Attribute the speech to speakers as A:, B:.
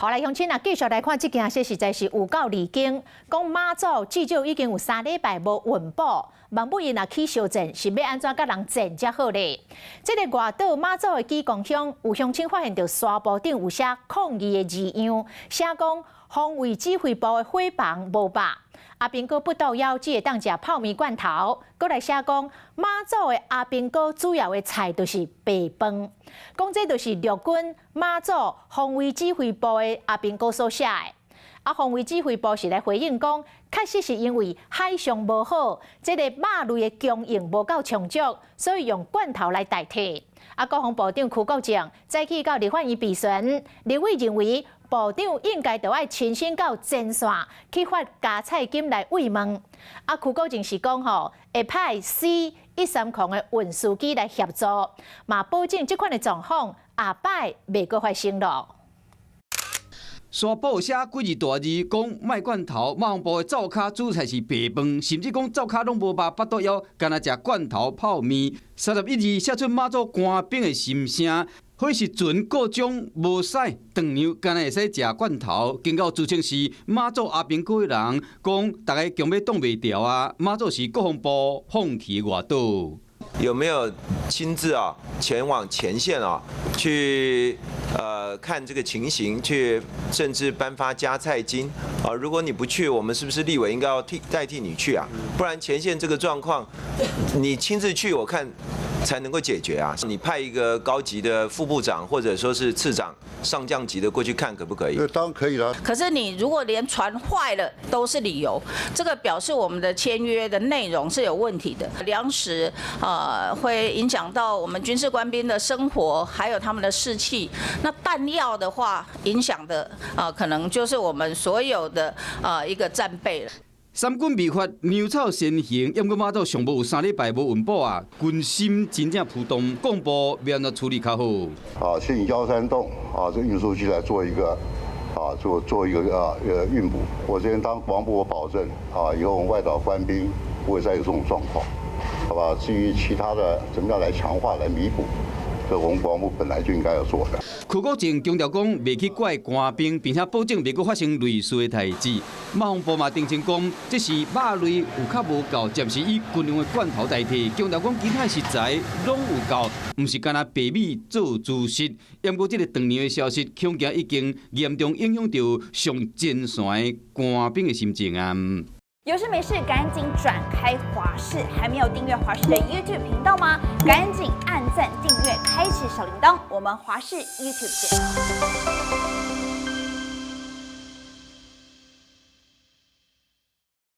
A: 好來，鄉親啊，繼續來看這件事，實在是有夠離經。講馬祖至少已經有3禮拜無運補，萬不因若起相戰，是欲按怎佮人戰才好咧？這个外島馬祖的基隆鄉有鄉親發現著沙埔頂有寫抗議的字樣，寫講防衛指揮部的伙房無肉，阿兵哥腹肚枵只會當食泡麵罐頭，閣來寫講馬祖的阿兵哥主要的菜就是白飯，講這就是陸軍馬祖防衛指揮部的阿兵哥所寫的。啊，防衛指揮部是來回應講，確實是因為海象無好，這个肉類的供應無夠充足，所以用罐頭來代替。啊，國防部長邱國正早起到立法院備詢，立委認為部長應該著愛親身到前線去發加菜金來慰問。啊，邱國正是講吼，會派 C-130的運輸機來協助，嘛保證這款的狀況下擺袂閣發生囉。
B: 沙埔寫幾字大字，講莫罐頭，馬防部的灶跤主菜是白飯，甚至講灶跤攏無肉，腹肚枵，干焦食罐頭泡麵。31字寫出馬祖官兵的心聲，火時陣故障無使，斷糧干焦會使食罐頭。經過自稱是馬祖阿兵哥的人講，逐家強欲擋袂牢啊！馬祖是國防部放棄外島。
C: 有沒有親自啊前往前線啊去看這個情形，去甚至頒發加菜金啊？如果你不去，我們是不是立委應該要代替你去啊？不然前線這個狀況，你親自去，我看才能夠解決啊！你派一個高級的副部長或者說是次長、上將級的過去看，可不可以？
D: 當然可以啦。
E: 可是你如果連船壞了都是理由，這個表示我們的簽約的內容是有問題的。糧食會影響到我們軍事官兵的生活，還有他們的士氣。那彈藥的話，影響的啊，可能就是我們所有的啊一個戰備了。
B: 三軍未發，糧草先行。毋過馬祖上無有3禮拜無運補啊，軍心真正浮動，國防部欲按怎處理較好？
D: 啊，先以136啊，這運輸機來做一個啊，做一個啊運補。我這邊當國防部，我保證啊，以後我們外島官兵不會再有這種狀況，好吧？至於其他的，怎麼樣來強化、來彌補，這我們國防部本來就應該要做的。
B: 邱國正強調講，袂去怪官兵，並且保證袂閣發生類似的代誌。馬防部嘛澄清講，這是肉類有較無夠，暫時以軍用的罐頭代替。強調講，其他食材攏有夠，毋是干焦白米做主食。毋過這个斷糧的消息，恐驚已經嚴重影響著上前線的官兵的心情啊！
F: 有事沒事趕緊轉開華視，還沒有訂閱華視的 YouTube 頻道嗎？趕緊按讚訂閱，開啟小鈴鐺。我們華視 YouTube 見。